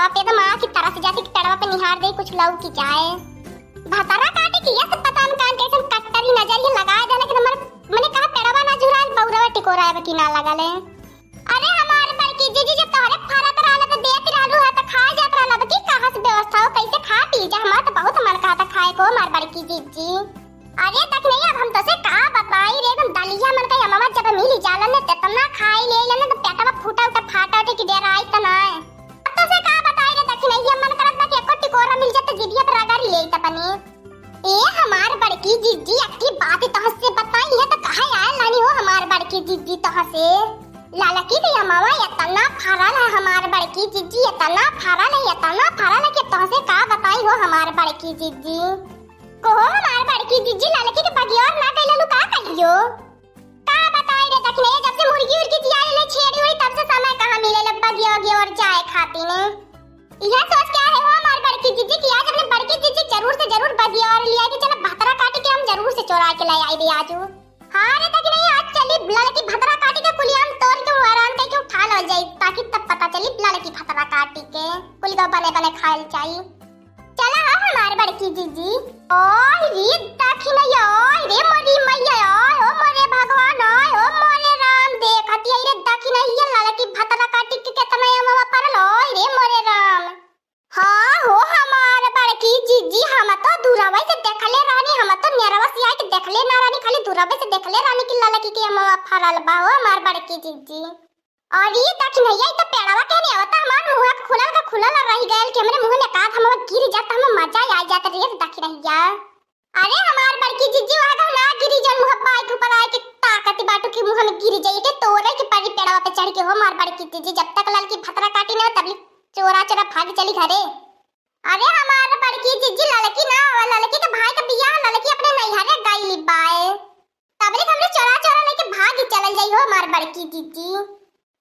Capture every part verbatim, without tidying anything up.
बाप रे, एकदम आँखी तरस जाती कि पेड़वा पे निहार दे, कुछ लउकी जाए। भतरा काटी कि यस पता न कान कैसन कट्टरी नजरिया लगाए देले कि हमर मने कहा पेड़वा ना झुराइल, बउरवा टिकोरा अब की ना लगले। अरे हमार बड़की जीजी, जब तोहरे फरत रहल त देत रहलू है त खाए जात रहल, अब की कहाँ से व्यवस्था हो, कैसे खा पी जा? हमार त बहुत मन कहत खाए को, हमार बड़की जीजी। अरे दखिनैया, अब हम तोसे का बताई रे, एकदम दलिया मन का अमवा जब मिली जाला ने, तेतना खाई ले लेने, तो पेटवा फूटा उठा फाटा उठे कि डेराई त ना। अब तोसे का बताई रे दखिनैया, मन करत बा कि एको टिकोरा मिल जात तो जिभिया पर रगड़ ले त बनी। ए हमार बड़की जीजी, अक्की बात तोहसे बताई है तो कहे आयल रानी हो हमार बड़की जीजी तोहसे। ललकी के अमवा एतना फरल है हमार बड़की जीजी, एतना फरल है, एतना फरल है कि तोहसे का बताई हो हमार बड़की जीजी। कहो हमार बड़की जीजी, ललकी के बगिया ओर ना गइलू का कहियो? का बताई रे दखिनैया, जब से मुर्गी उर्गी जिया ले छेड़ी हुई तब से समय कहाँ मिले ले बगिया उगिया ओर जाए खातिर ने। यह सोच के आए हो हमार बड़की जीजी कि आज अपने बड़की जीजी जरूर से जरूर बगिया ओर लिया कि चलो भतरा काटी के हम जरूर से चोरा के ले आई भी आजू। हाँ रे दखिनैया, आज चली ललकी भतरा काटी के कुलियाम तोड़ के वरान कह के उठा लो जाई, ताकि तब पता चली ललकी भतरा काटी के कुल का बने बने खायल जाई। चला हो हमार बड़की जीजी। ओए रे दखिनैया, ओए रे मोरी मैया, ओए हो मोरे भगवान, ओए हो मोरे राम, देखती है रे दखिनैया ललकी भतरा काटी के केतना अमवा परल, ओए रे मोरे राम। हाँ हो हमार बड़की जीजी, हम तो दूरवे से देखले रहनी, हम तो नेरवा से आके देखले ना रहनी, खाली दूरवे से देखले रहनी कि ललकी के अमवा फरल बा हो हमार बड़की जीजी। अरे दखिनैया, ई तो पेड़वा के नहीं आवता, हमार मुँह के खुलल का खुलल रह गयल कि हमरे मुँह में का हम गिर जात, हम मजा आ जात रे दखिनैया। अरे हमार बड़की जीजी, वहाँ का ना गिरी जन मुँह बाइक ऊपर आए के ताकत बाटू कि मुँह में गिर जाइए के तोरे के परी पेड़वा पे चढ़ के हो हमार बड़की जीजी, जब तक ललकी भतरा काटी ना तब ले चोरा चोरा भाग चली घरे। अरे हमार बड़की जीजी, ललकी ना आवा, ललकी के भाई के बियाह, ललकी अपने नैहरे गई बाए। तबले हमरे चोरा चोरा लेके भागी चलल जाई हो हमार बड़की जीजी।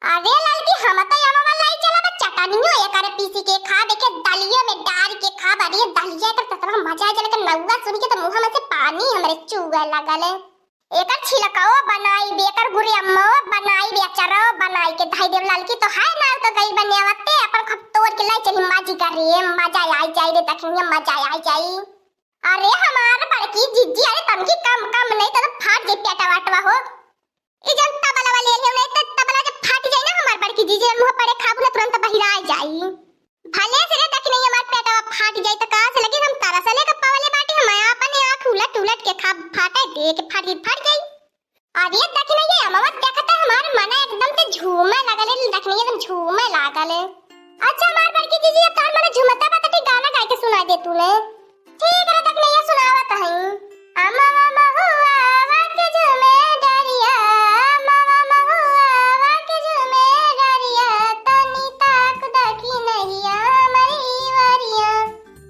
अरे ललकी, हम तो अमवा लाई चला बा चटनियो एकरे पीसी के खा, देखे दलियो में डार के खा, अरे दलिया एकर ततरा मजा आ जाला के नौवा सुन के तो मुँह में से पानी हमरे चुए लगल है। एकर छिलकाओ बनाई बे, एकर गुरियम्मो बनाई बे, अचारो बनाई के धई देव ललकी तो है ना तो गई बनेवते अपन खप तोड़ के लाई चली माजी करे, मजा आई जाई रे दखिनैया, मजा आई जाई। अरे हमार बड़की जीजी, अरे तनकी कम, कम नहीं तो फाट जाई पेटा वाटवा हो। ई जन तबला वाले लिए नहीं तो तबला जब फाट जाई ना हमार बड़की जीजी, मुँह पड़े खाबू ना तुरंत बहिरा जाई। भले से रे दखिनैया हमार पेटवा फाट जाई तो का से, लेकिन हम तरस लेके पवले बाटी, हम अपन आँख उलट उलट के खाब, फाटे दे के फाट गई, फाट जाई। अरे दखिनैया अमवा देखते हमार मन एकदम से झूमे लागल है, दखिनैया एकदम झूमे लागल है। अच्छा हमार बड़की जीजी, अब तोहर मन झूमता बा तो गाना गाय के सुना दे तूने। ठीक है, तक नहीं सुनावत हई। अमवा महुआ के झूमे डरिया, अमवा महुआ के झूमे डरिया, तनी ताक दखिनैया हमरी वरिया,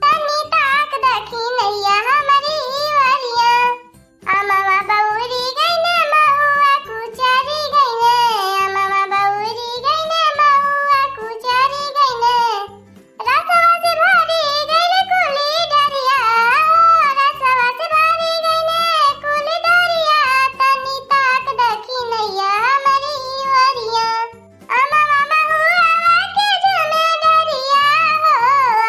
तनी ताक दखिनैया हमरी वरिया। अमवा बउरी गइने, महुआ कुचरी गइने, अमवा बउरी गइने, महुआ कुचरी गइने। रसवा से भरी गइल कुली डरिया, रसवा से भरी गइल कुली डरिया, तनी ताक दखिनैया हमरी ओरिया। अमवा महुआ के झूमे डरिया हो,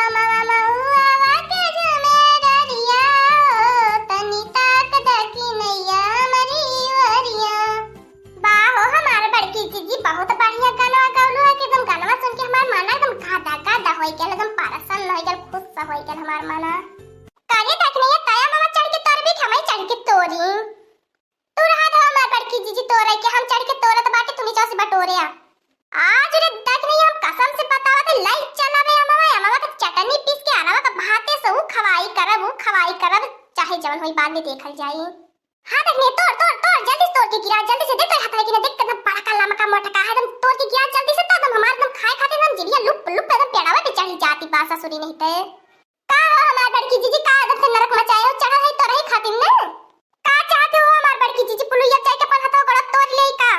अमवा महुआ के झूमे डरिया हो, तनी ताक दखिनैया हमरी ओरिया। वाह हो हमार बड़की जीजी, बहुत बढ़िया गाना गौलू है कि एकदम गाना सुन के हमार मन एकदम गादा गादा होई गेल, एकदम प्रसन्न होई गेल, खुश होई गेल हमार मन। करे दखिनैया, तया अमवा चढ़ के तोरबी कि हमही चढ़ के तोरी? तू रहा दो हमार बड़की जीजी तोरे के, हम चढ़ के तोरत बाटी, तुमी जाओ से बटोरे आ। आज रे दखिनैया हम कसम से बतावत है, लाई चला बे अमवा, अमवा के चटनी पीस के अरवा के भाते से ऊ खवाई करब, ऊ खवाई करब, चाहे जवन होई बाद में देखल जाई। हाँ दखिनैया, तोर, तोर, तोर, जल्दी से तोर के गिरा, जल्दी से दे, तोर हाथ में कि ना, देख, कितना बड़का लमका मोटका है, एकदम तोर के गिरा जल्दी से, तो एकदम हमार एकदम खाए खातिर एकदम जिभिया लुप, लुप, एकदम पेड़ावा पे चढ़ी जाती बा ससुरी नहीं ते। का हो हमार बड़की जीजी, का एकदम से नरक मचाए हो, चढ़ल है तोरही खातिर ना? का चाहते हो हमार बड़की जीजी, पुलुइया जाए के अपन हथवा गोड़ा तोड़ ले का?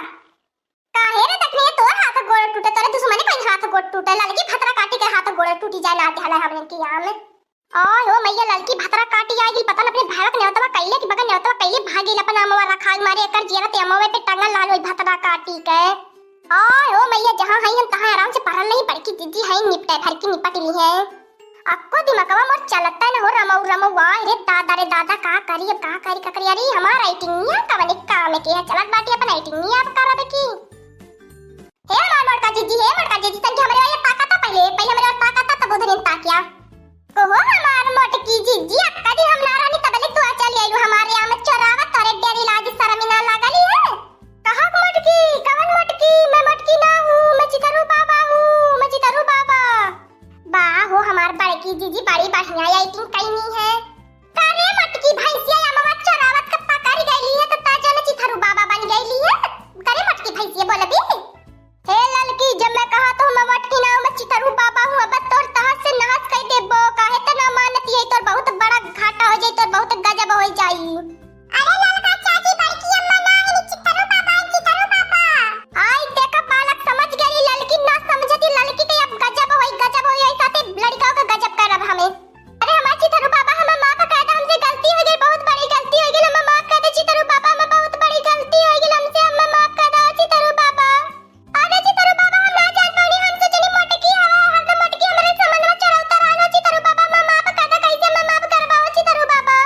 काहे रे दखिनैया, तोर हाथ गोड़ टूटे, तोरे दुश्मने कोई हाथ गोड़ टूटे, ललकी भतरा काटी के हाथ गोड़ टूटी जाए, ना के हला हमने के यहाँ में। ओए हो मैया, ललकी भतरा काटी आई गई, पता न अपने भाईवा के नेवतवा कैले कि बगन नेवतवा कैले भाग गई, अपन अमवा रखाई मारे, एकर जियरा ते अमवे पे टंगल लाल होई भतरा काटी के। ओए हो भैया जहाँ है हम तहाँ आराम से पड़ल रही, बड़की जीजी है निपटे भर की निपट ली है। अक्को दिमागवा मोर चलता न हो रमऊ रमऊ, आय रे दादा रे दादा, का करी अब का करी का करी। अरे हमार acting निया कवन काम के है, चलत बाटी अपन acting निया अब करब की। हे हमार मोटका जीजी, हे मोटका जीजी, तनकी हमरे ओर ताका ता पहिले, पहिले हमरे ओर ताका ता, तब उधर ताकिया। कहो हमार मोटकी जीजी, अक्का दिन हम ना रहनी तबले तू आ चली आइलू हमारे यहाँ में चोरावा, तोरे डेरी लाज शरम ना लागली है? कहाँ मोटकी, कवन मोटकी? मैं मोटकी ना हूँ, मैं चिथरू बाबा हूँ, मैं चिथरू बाबा। बा हो हमार बड़की जीजी, बड़ी बढ़िया acting कइनी है। करे मोटकी भैंसिया, अमवा चोरावत के पकड़ गइली है, तो ता जन चिथरू बाबा बन गइली है। करे मोटकी भैंसिया, बोलबी? हे ललकी, जब मैं कहा तो मैं मोटकी ना हूँ, मैं चिथरू बाबा हूँ। अब तोर तहस से नहस कई देबो, काहे त ना मानती है, तोर बहुत बड़ा घाटा हो जाई, तोर बहुत गजब हो जाई। अरे ललका चाची, बड़की अम्मा ना है, चिथरू बाबा है, चिथरू बाबा। आई देखा बालक समझ गई, ललकी ना समझती, ललकी के अब गजब होई, गजब होई, ऐसा ते लड़का के गजब करब हमें। अरे हमार चिथरू बाबा, हमें माफ कर दे, हमसे गलती हो गई, बहुत बड़ी गलती हो गई, हमें माफ कर दे चिथरू बाबा, हमें बहुत बड़ी गलती हो गई हमसे, हमें माफ कर दो चिथरू बाबा। अरे चिथरू बाबा, हम ना जान पानी, हम सोचनी मोटकी हवा, हरदम मोटकी हमरे समझ में चोरौता रहलो चिथरू बाबा, हमें माफ कर दे, कैसे हमें माफ करबा हो चिथरू बाबा?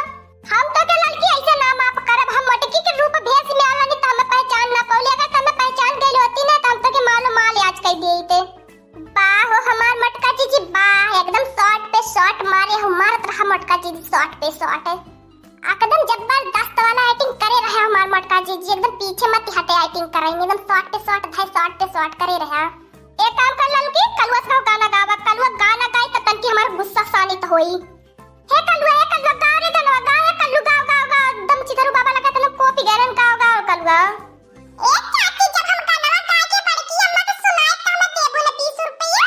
हम तो के ललकी ऐसे ना माफ करब, हम मोटकी के रूप भेष में आलनी त हमें पहचान ना पौली, अगर हमें पहचान गइल होती ना त हम तो के मालूम माल आज कह दिए थे। बा हो हमार मोटका जीजी बा, एकदम shot पे shot मारे हो, मारत रहा मोटका जीजी shot पे shot। एकदम जबरदस्त वाला acting करे रहे हमार मोटका जीजी, एकदम पीछे मत हटे acting करे, एकदम shot पे shot भाई shot पे shot करे रहे। एक काम कर ललकी, कलुआ से गाना गावा, कलुआ गाना गाई तो तनकी हमार गुस्सा शांत होई। हे कलुआ, हे कलुआ, गाओ रे गनवा, गाओ हे कल्लू, गाओ, गाओ, गाओ, एकदम चिथरू बाबा लगा तने कॉपी गैलन, गाओ, गाओ कलुआ। ए चाची, जब हम गनवा गाए के बड़की अम्मा के सुनाए त हमें देबू ना बीस रुपया?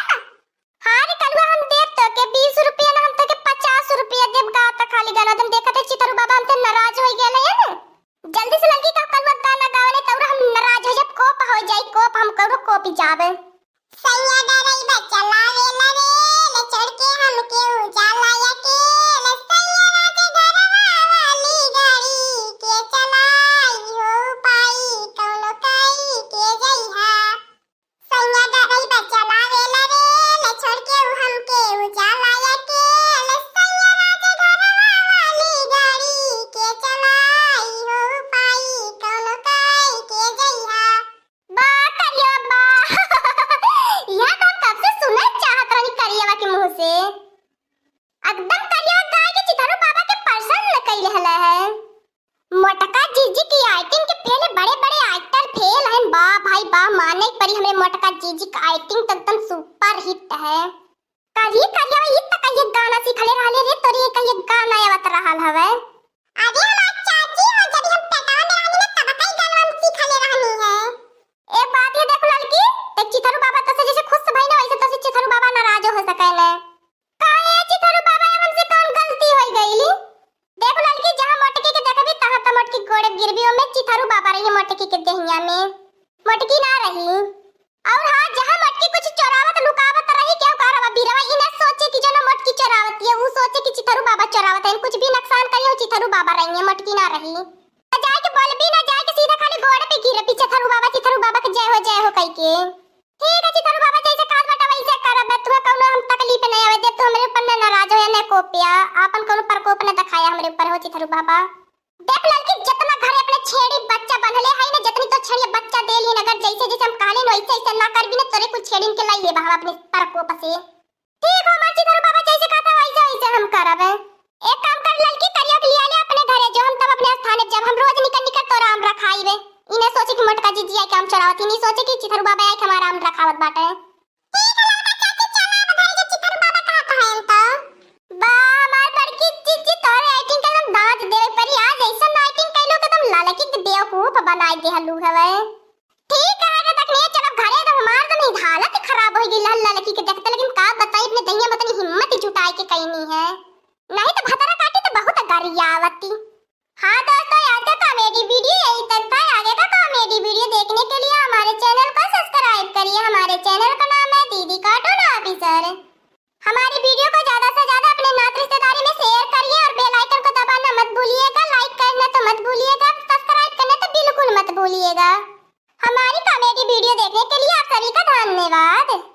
हाँ रे कलुआ, हम देब तो के बीस रुपया ना, हम तो के पचास रुपया देब, गाओ त खाली गनवा। तुम देखत है चिथरू बाबा हमसे नाराज हो गए हैं ना, जल्दी से लड़की का कलुआ गाना गावे ले, तौरा हम नाराज हो जाब, कोप हो जाई, कोप, हम कौनो कोपी जावे। सैया डराइवर चलावे ला रेल, चढ़ के हमके उजाला अकेल। सैया राज घरवा वाली गाड़ी के चलाई हो पाई, कौनो काई के जइहा। सैया डराइवर चलावे ला रेल, छोड़ के उ हमके उजाला अकेल। सैया राज घरवा वाली गाड़ी के चलाई हो पाई, कौनो काई के जइहा। बा करिया बा। यह तो हम कब से सुने चाहत रहनी करियावा के मुंह से। एकदम करियावा गाय के चिथरू बाबा के पसंद न कई रहला है। मोटका जीजी की acting के पहले बड़े बड़े actor फेल हैं। बा भाई बा, माने परी हमरे मोटका जीजी का acting तो एकदम super hit है। करी करिया, ई त कहिए गाना सिखले रहले रे, तोरी कहिए गाना आवत रहल हवे। अरे हमार चाची हो, जब हम पेटवा में रहनी ना, तब कई गाना हम सिखले रहनी है। ए बात ये देख ललकी, ते चिथरू बाबा तोसे जैसे खुश भई ना, वैसे तोसे चिथरू बाबा नाराज हो सके ने। काहे चिथरू बाबा, अब हमसे कौन गलती होई गईली? देख ललकी, जहाँ मोटकी के देखबी, तहाँ त मोटकी गोड़े गिरबी, ओमे चिथरू बाबा रही मोटकी के देहिया में, मोटकी ना रही। और हाँ, जहाँ मोटकी कुछ चोरावत लुकावत रही, केहू का रवा बीरवा, ई ना सोचे कि जौन मोटकी चोरावत है, ऊ सोचे कि चिथरू बाबा चोरावत है। कुछ भी नुकसान करी हो, चिथरू बाबा रही है, मोटकी ना रही। तो जाए के बोलबी ना, जाए के सीधा खाली गोड़ पे गिरबी, चिथरू बाबा, चिथरू बाबा के जय हो, जय हो कह के। ठीक है चिथरू बाबा, जैसे कहत बाटा वैसे करब, तुम्हें कौनो हम तकलीफ नहीं आवे देब, तू हमरे ऊपर ना नाराज हो या ना कोपिया, आपन कौनो प्रकोप ना दिखाया हमरे ऊपर हो चिथरू बाबा। देख ललकी, जितना घरे अपने छेड़ी बच्चा बन्हले है ना, जितनी तो छेड़िया बच्चा देली न, अगर जैसे जैसे हम कहले न, वैसे वैसे ना करबी न, तोरे कुल छेड़िन के लाई लेबा हम अपने प्रकोप से। ठीक हो, हमार चिथरू बाबा जैसे कहता वैसे वैसे हम करब। एक काम कर ललकी, करिया के लिया ले अपने घरे, जो हम तब अपने स्थाने जब हम रोज निकल निकल तोरा आम रखाइबे। ई ना सोचे कि मोटका जीजी आए के आम चोरावत, ई नहीं सोचे कि चिथरू बाबा आए के हमारा आम रखावत बाटे। ठीक है ललका चाची, चला अब घरे जो चिथरू बाबा कहत हैं तो। बा हमार बड़की जीजी, तोहरे acting के एकदम दांत देवे परी। आज ऐसन acting कैलो के एकदम ललकी के बेवकूफ बनाई देहलू हवे। ठीक है रे दखनिया, चल अब घरे, एकदम हमार एकदम ही हालत खराब हो गई लल-, ललकी के देखते, लेकिन का बताई अपने दहिया में इतनी हिम्मत जुटाए के कैनी है, नहीं तो भतरा काटी तो बहुत गरियावती। हाँ दोस्तों, आज का comedy video यहीं तक था। आगे का comedy video देखने के लिए हमारे channel को subscribe करिए। हमारे channel का नाम है दीदी Cartoon Officer। हमारी video को ज्यादा से ज्यादा अपने नात रिश्तेदारी में share करिए और bell icon को दबाना मत भूलिएगा। Like करना तो मत भूलिएगा, subscribe करना तो बिल्कुल मत भूलिएगा। हमारी comedy video देखने के लिए आप सभी का धन्यवाद।